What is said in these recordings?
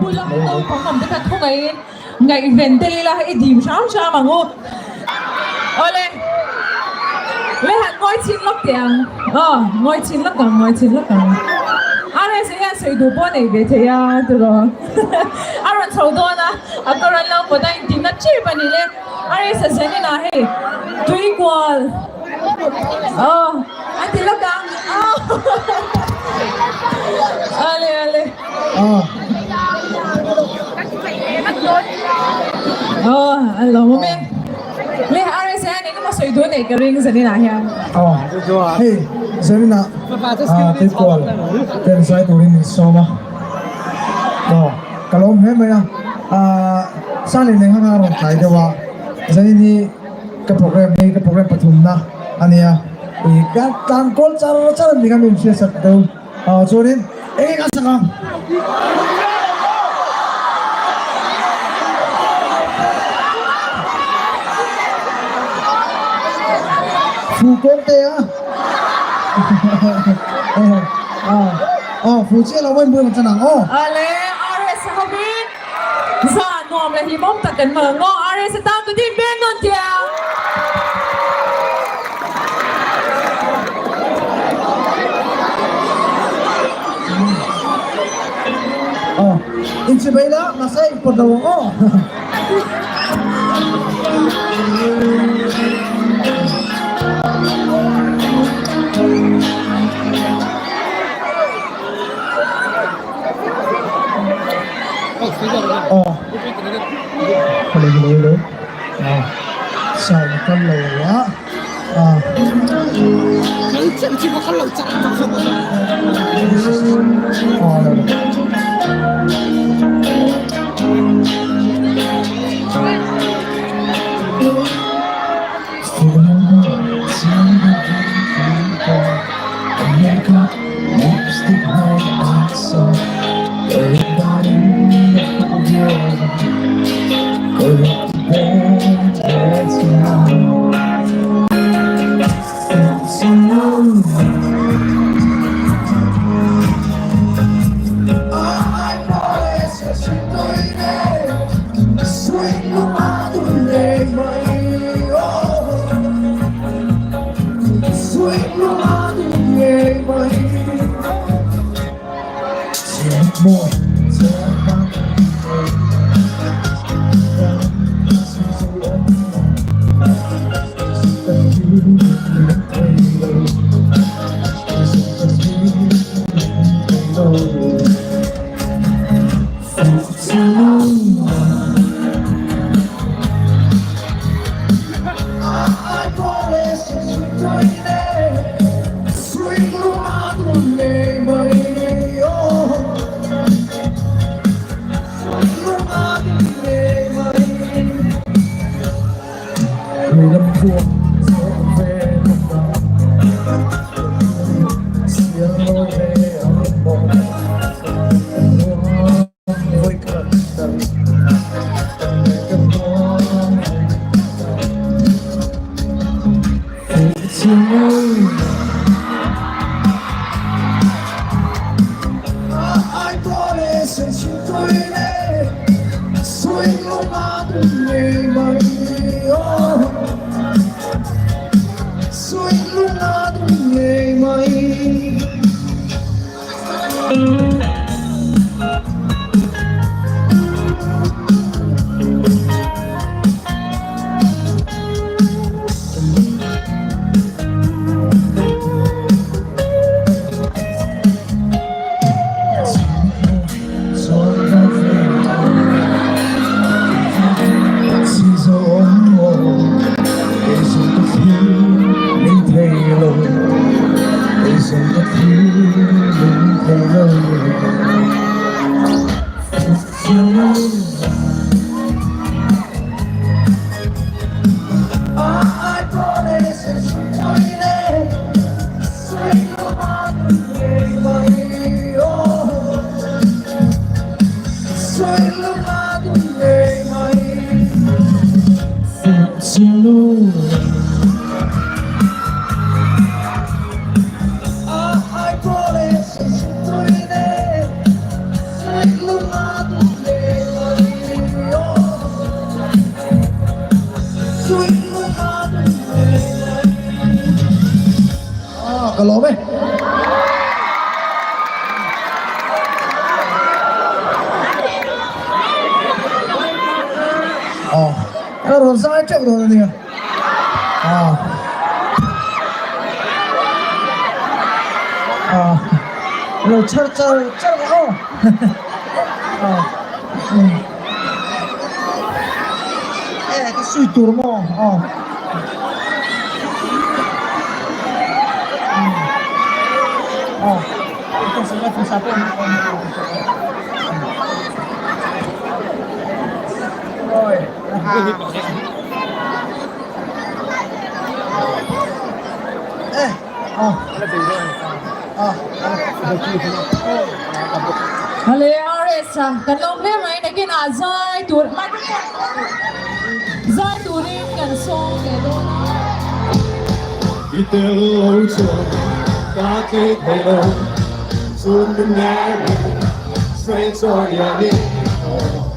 Bula naupang awm te kha khawngaihin ngaihven tel ila i dim hram hram ang u. Awle, le han ngawi chhin lawk teh ang. Aw, ngawi chhin lawk ang, ngawi chhin lawk ang. RS hian sawi duh pawh a nei ve thei a tiraw. A rawn chho dawn a, a kawr an lo pawt a, intinna chip a ni le. RS a zanin ah hei tuikual aw a ti lawk ang aw ale ale aw a lo awm e le RS hian engemaw sawi duh nei ka ring zanin ah hian. Aw hei zanin ah tuikual ten zai turin min sawm a aw ka lawm hle mai a ah. Sani leh nghak a rawn tlai deuh a, zanin hi ka program hi ka program pathumna a nia, ih ka tlan kawl char char a ni kha min hriat sak deuh ah chuanin eng eng a sak ang? Fu kawng te a aw fu chiah lo mawi mawi chan ang aw. Ale RS hovin. Za nuam leh hlimawm tak kan hmang ang aw. RS atan tu din beng nawn tia. Aw, inchibei la, mahse inpawt lo ang aw. Aw hello hello hello ah sound a kal lo a ah aw lo Ka lawm e. Aw, ka rawn zai teuh dawn a nia. Aw. Aw. Lo chhar char char rawh aw. Aw. E ka sui tur maw? Aw. Aw. Hale RS a kan lo hle mai nakin ah zai tur microphone zai turin kan sawm leh dawn a. I tel lo chuan ka tlei thei lo chun min ngai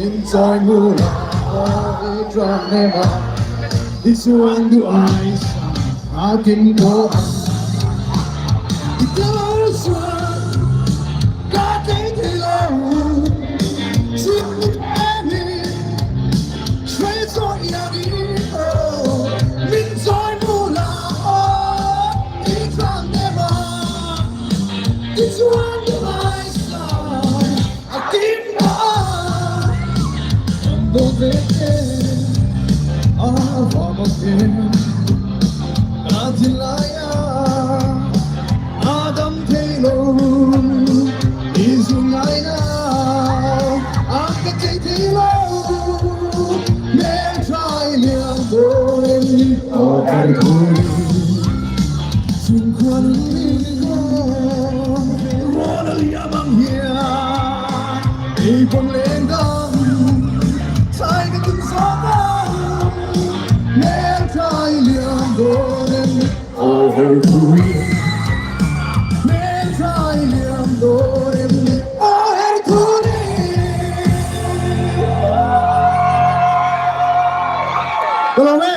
Min chawi mu la i tran em a I chuan duh ai sang a kim tawh ang I tel lo chuan ka tlei thei lo Chun min em hi hruai chawi iang i Min chawi mu la i tran em a I chuan duh ai sang a kim tawh a kan dawn ve te a vang a em ka thinlai a a dam thei lo i zun ngai na a ka chei thei lo hmeltha i liang dawn em ni aw Karikuri chungkhuan ni Rawn a liam ang hian ei pawn leng dang chai ka tum zawk ang hmeltha i liam dawn em ni aw herpui hmeltha i liam dawn em ni aw herthuri. Ka lawm e,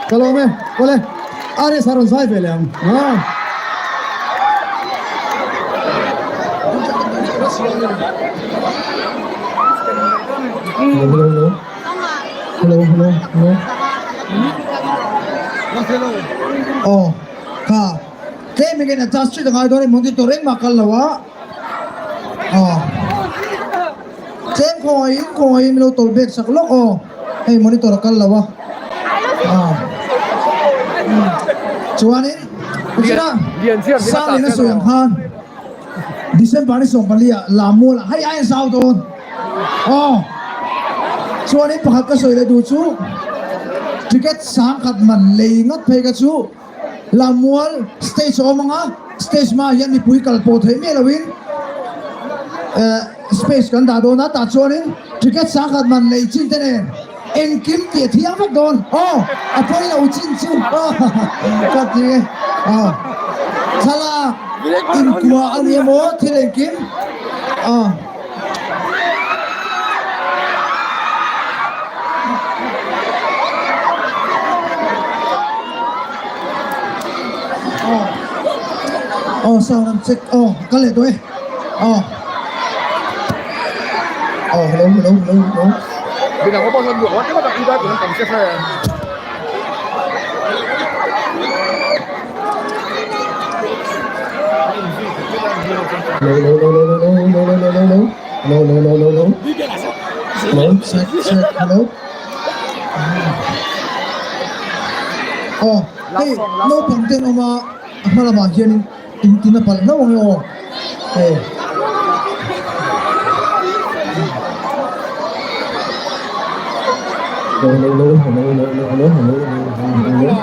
ka lawm e, awle RS a rawn zai ve leh ang. Hello, hello, hello. Hello, hello, hello. Oh, kha. Tlem engin adjust chu ka ngai dawn e, monitor engmah kal lo a. Aw. Tlem khawngaihin khawngaihin min lo tawlh bek sak lawk aw. Hei monitor a kal lo a. Aw. Chuanin china Sangliana sawi ang khan December ni 14 ah Lamual ah hei a inzau dawn. Aw. Chuanin pakhat ka sawi leh duh chu ticket 10,000 man lei ngat phei kha chu Lamual stage a awm ang a, stage hmaah hian mipui kal pawh theih miah loin space kan dah dawn a, tah chuanin ticket 10,000 man lei chin te nen engkim tih a thiang vek dawn. Aw, a pawi lo chin chu ka ti e. Aw, thlalak inkuah a ni emaw thil engkim. Aw. Aw sound an check aw ka leh tawh e aw aw hello hello hello hello Hello hello hello hello hello hello hello hello hello hello hello hello check check hello Aw hei naupang te an awm a a hma lamah hianin in tin a palh hlauh ang e aw hei Hello hello hello hello hello hello hello hello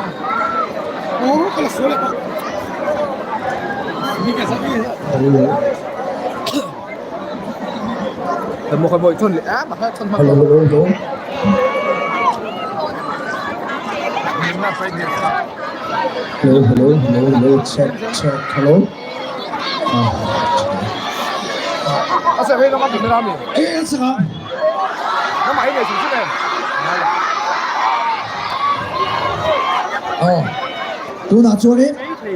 Hello hello hello Hello hello hello hello check check hello Aw tunah chuanin.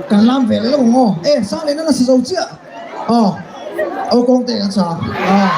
Kan lam ve leh lo ang aw. E sang leh nana sa zo chiah. Aw. Aw kawng te kan sa. Aw.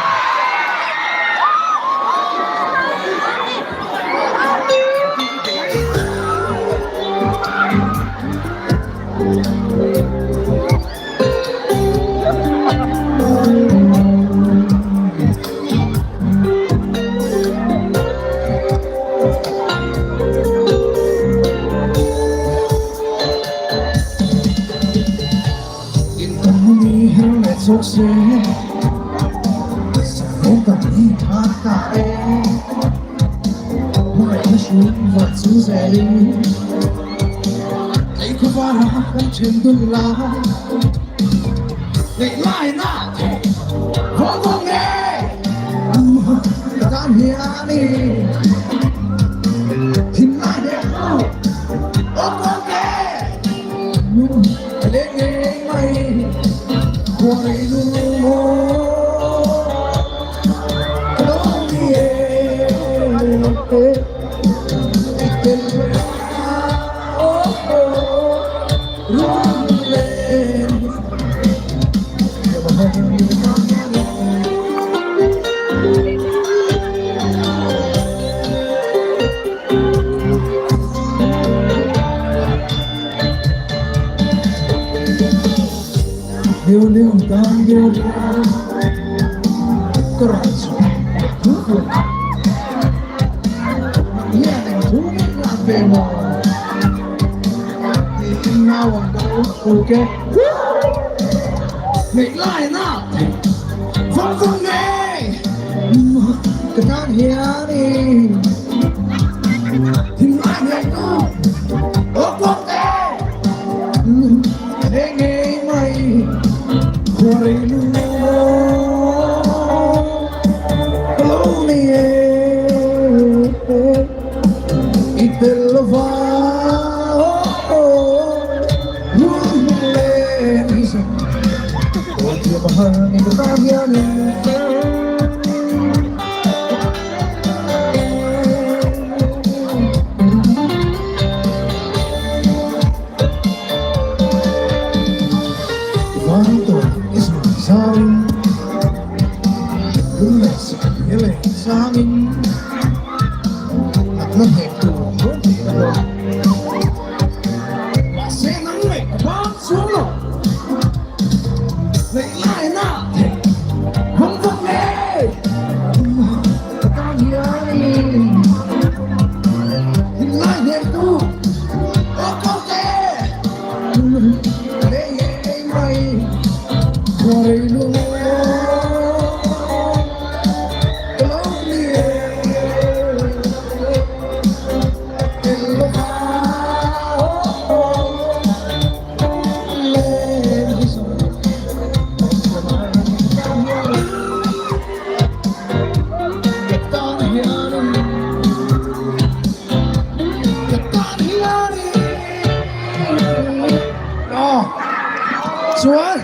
Chuan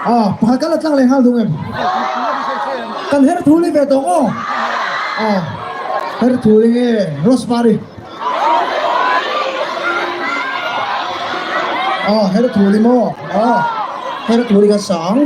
ah pakhat kan la tlang leh nghal dung em? Kan her thu li ve tawh aw. Ah her thu li nge Rosemary. Ah her thu li maw? Ah her thu li ka sang.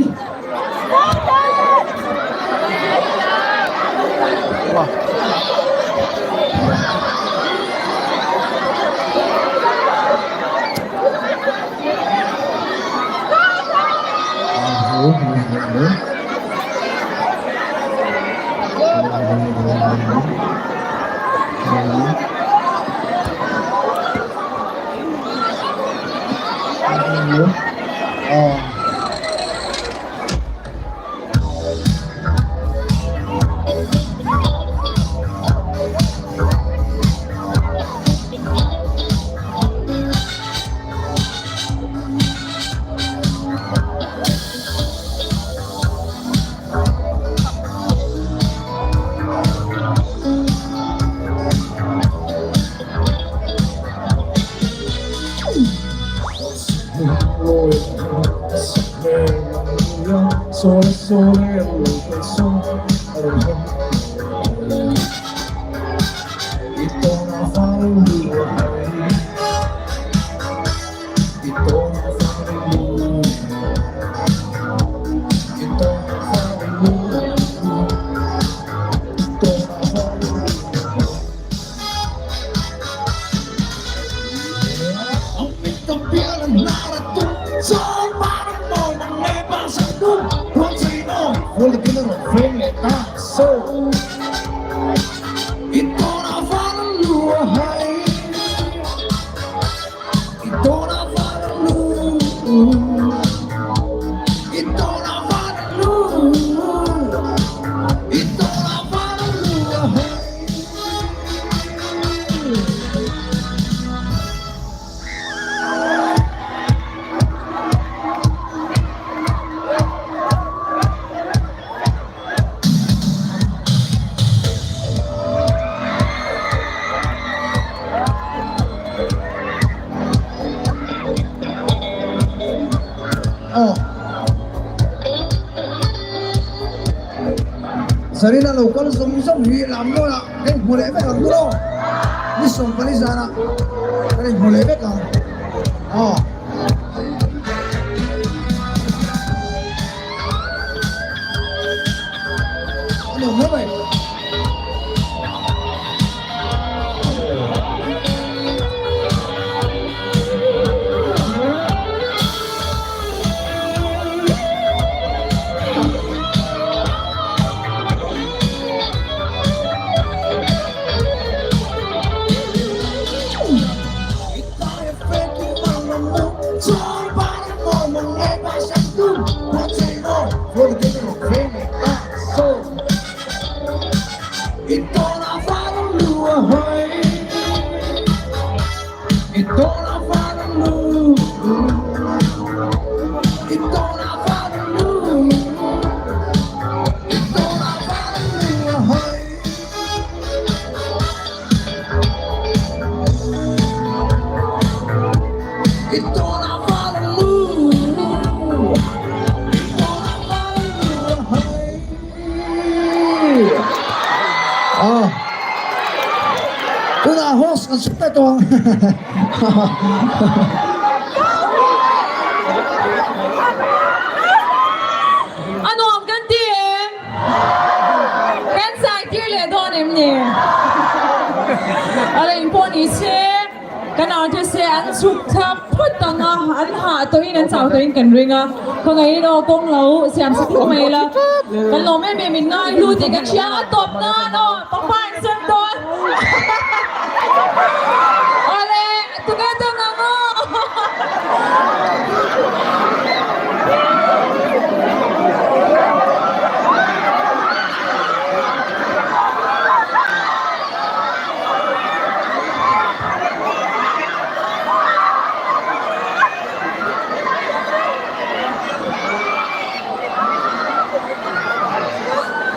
Aw. Zarina lo kal zawng zawng hi lam dawn ah kan inhmu leh vek ang maw? Ni 14 zan ah kan inhmu leh vek ang. Aw. A nuam hle mai. Tunah host kan suk ta tawh ang. A nuam kan ti em? Kan zai tir leh dawn em ni? A la inpawh ni se, kan artist te an chhuk thla phawt ang a, an hah tawhin an chau tawhin kan ring a, khawngaihin aw kawng lo siam sak thung mai ila, kan lawm em em in ngai hlu tih kan hria a tawp nan aw papa in sawn dawn. Awle together ang aw.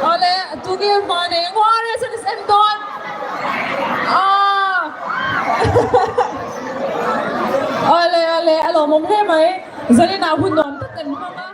Awle tunge hma nei ang aw RS an en dawn. Awle awle a lawmawm hle mai. Zaninah hun nuam tak kan hmang a.